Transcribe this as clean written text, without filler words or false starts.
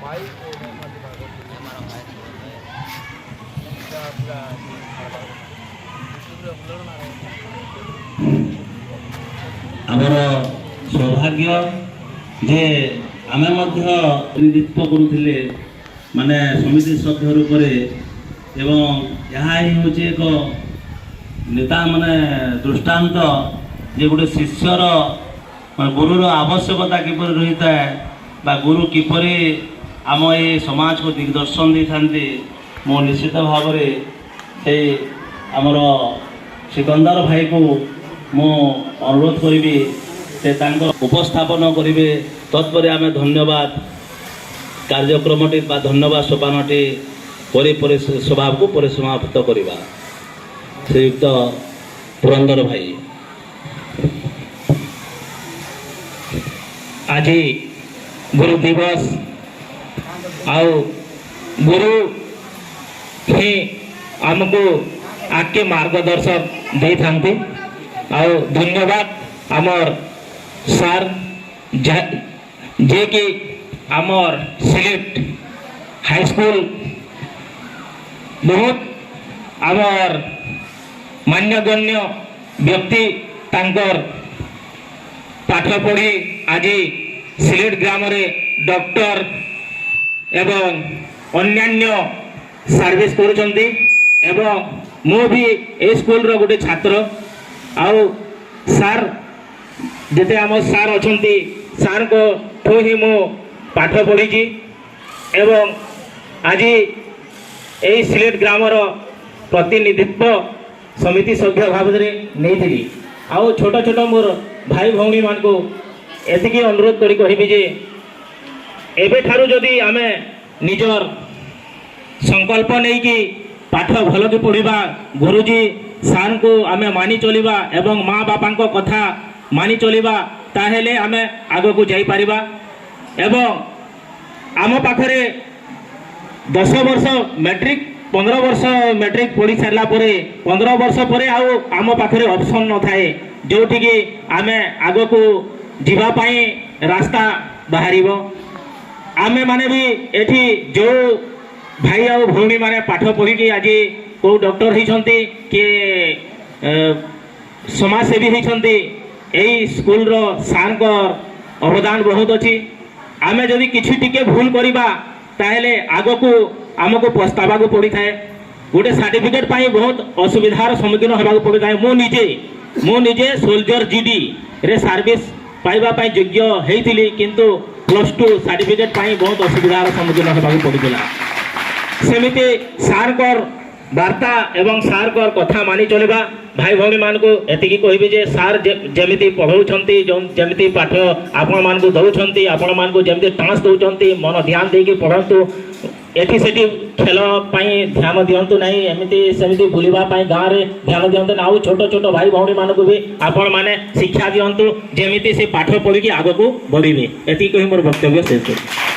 ଭାଇ ପୁରା। ଆମର ସୌଭାଗ୍ୟ ଯେ ଆମେ ମଧ୍ୟ ପ୍ରତିନିଧିତ୍ୱ କରୁଥିଲେ, ମାନେ ସମିତି ସଭ୍ୟ ରୂପରେ। ଏବଂ ଏହା ହିଁ ହେଉଛି ଏକ ନେତା ମାନେ ଦୃଷ୍ଟାନ୍ତ ଯେ ଗୋଟେ ଶିଷ୍ୟର ମାନେ ଗୁରୁର ଆବଶ୍ୟକତା କିପରି ରହିଥାଏ ବା ଗୁରୁ କିପରି ଆମ ଏ ସମାଜକୁ ଦିଗଦର୍ଶନ ଦେଇଥାନ୍ତି। ମୁଁ ନିଶ୍ଚିତ ଭାବରେ ସେଇ ଆମର ସିକନ୍ଦର ଭାଇକୁ ମୁଁ ଅନୁରୋଧ କରିବି, ସେ ତାଙ୍କ ଉପସ୍ଥାପନ କରିବେ। ତତ୍ପରେ ଆମେ ଧନ୍ୟବାଦ କାର୍ଯ୍ୟକ୍ରମଟି ବା ଧନ୍ୟବାଦ ସୋପାନଟି ପରି ପରି ସଭାକୁ ପରିସମାପ୍ତ କରିବା। ଶ୍ରୀଯୁକ୍ତ ପୁରନ୍ଦର ଭାଇ। ଆଜି ଗୁରୁ ଦିବସ ଆଉ ଗୁରୁ ହିଁ ଆମକୁ ଆଗକେ ମାର୍ଗଦର୍ଶକ ଦେଇଥାନ୍ତି। ଆଉ ଧନ୍ୟବାଦ ଆମର୍ ସାର୍, ଯିଏକି ଆମର୍ ସିଲେକ୍ଟ ହାଇସ୍କୁଲ ବହୁତ ଆମର୍ ମାନ୍ୟଗଣ୍ୟ ବ୍ୟକ୍ତି, ତାଙ୍କର ପାଠ ପଢ଼ି ଆଜି ସିଲେଟ ଗ୍ରାମରେ ଡକ୍ଟର ଏବଂ ଅନ୍ୟାନ୍ୟ ସର୍ଭିସ କରୁଛନ୍ତି। ଏବଂ ମୁଁ ବି ଏ ସ୍କୁଲର ଗୋଟେ ଛାତ୍ର। ଆଉ ସାର୍, ଯେତେ ଆମ ସାର୍ ଅଛନ୍ତି, ସାର୍ଙ୍କଠୁ ହିଁ ମୁଁ ପାଠ ପଢ଼ିଛି ଏବଂ ଆଜି ଏଇ ସିଲେଟ ଗ୍ରାମର ପ୍ରତିନିଧିତ୍ୱ ସମିତି ସଭ୍ୟ ଭାବରେ ନେଇଥିଲି। ଆଉ ଛୋଟ ଛୋଟ ମୋର ଭାଇ ଭଉଣୀମାନଙ୍କୁ ଏତିକି ଅନୁରୋଧ କରି କହିବି ଯେ ଏବେଠାରୁ ଯଦି ଆମେ ନିଜର ସଂକଳ୍ପ ନେଇକି ପାଠ ଭଲକି ପଢ଼ିବା, ଗୁରୁଜୀ ସାର୍ଙ୍କୁ ଆମେ ମାନି ଚଳିବା ଏବଂ ମା ବାପାଙ୍କ କଥା ମାନି ଚଳିବା, ତାହେଲେ ଆମେ ଆଗକୁ ଯାଇପାରିବା। ଏବଂ ଆମ ପାଖରେ 10 ବର୍ଷ ମେଟ୍ରିକ, 15 ବର୍ଷ ମେଟ୍ରିକ ପଢ଼ି ସାରିଲା ପରେ, 15 ବର୍ଷ ପରେ ଆଉ ଆମ ପାଖରେ ଅପସନ୍ ନଥାଏ, ଯେଉଁଠିକି ଆମେ ଆଗକୁ ଯିବା ପାଇଁ ରାସ୍ତା ବାହାରିବ। ଆମେମାନେ ବି ଏଠି ଯେଉଁ ଭାଇ ଆଉ ଭଉଣୀମାନେ ପାଠ ପଢ଼ିକି ଆଜି କେଉଁ ଡକ୍ଟର ହେଇଛନ୍ତି, କିଏ ସମାଜସେବୀ ହେଇଛନ୍ତି, ଏଇ ସ୍କୁଲର ସାର୍ଙ୍କ ଅବଦାନ ବହୁତ ଅଛି। ଆମେ ଯଦି କିଛି ଟିକେ ଭୁଲ କରିବା, ତାହେଲେ ଆଗକୁ ଆମକୁ ପସ୍ତାବାକୁ ପଡ଼ିଥାଏ। ଗୋଟେ ସାର୍ଟିଫିକେଟ୍ ପାଇଁ ବହୁତ ଅସୁବିଧାର ସମ୍ମୁଖୀନ ହେବାକୁ ପଡ଼ିଥାଏ। ମୁଁ ନିଜେ ସୋଲଜର ଜିଡି ରେ ସର୍ଭିସ ପାଇବା ପାଇଁ ଯୋଗ୍ୟ ହେଇଥିଲି, କିନ୍ତୁ +2 ସାର୍ଟିଫିକେଟ୍ ପାଇଁ ବହୁତ ଅସୁବିଧାର ସମ୍ମୁଖୀନ ହେବାକୁ ପଡ଼ିଥିଲା। ସେମିତି ସାର୍ଙ୍କର ବାର୍ତ୍ତା ଏବଂ ସାର୍ଙ୍କର କଥା ମାନି ଚଳିବା। ଭାଇ ଭଉଣୀମାନଙ୍କୁ ଏତିକି କହିବି ଯେ ସାର୍ ଯେମିତି ପଢ଼ଉଛନ୍ତି, ଯେମିତି ପାଠ ଆପଣମାନଙ୍କୁ ଦେଉଛନ୍ତି, ଆପଣମାନଙ୍କୁ ଯେମିତି ଟାନ୍ସ ଦେଉଛନ୍ତି, ମନ ଧ୍ୟାନ ଦେଇକି ପଢ଼ନ୍ତୁ। ଏଠି ସେଠି ଖେଳ ପାଇଁ ଧ୍ୟାନ ଦିଅନ୍ତୁ ନାହିଁ, ଏମିତି ସେମିତି ବୁଲିବା ପାଇଁ ଗାଁରେ ଧ୍ୟାନ ଦିଅନ୍ତୁ ନାହିଁ। ଆଉ ଛୋଟ ଛୋଟ ଭାଇ ଭଉଣୀମାନଙ୍କୁ ବି ଆପଣମାନେ ଶିକ୍ଷା ଦିଅନ୍ତୁ, ଯେମିତି ସେ ପାଠ ପଢ଼ିକି ଆଗକୁ ବଢ଼ିବେ। ଏତିକି କହି ମୋର ବକ୍ତବ୍ୟ ଶେଷ କରୁଛି।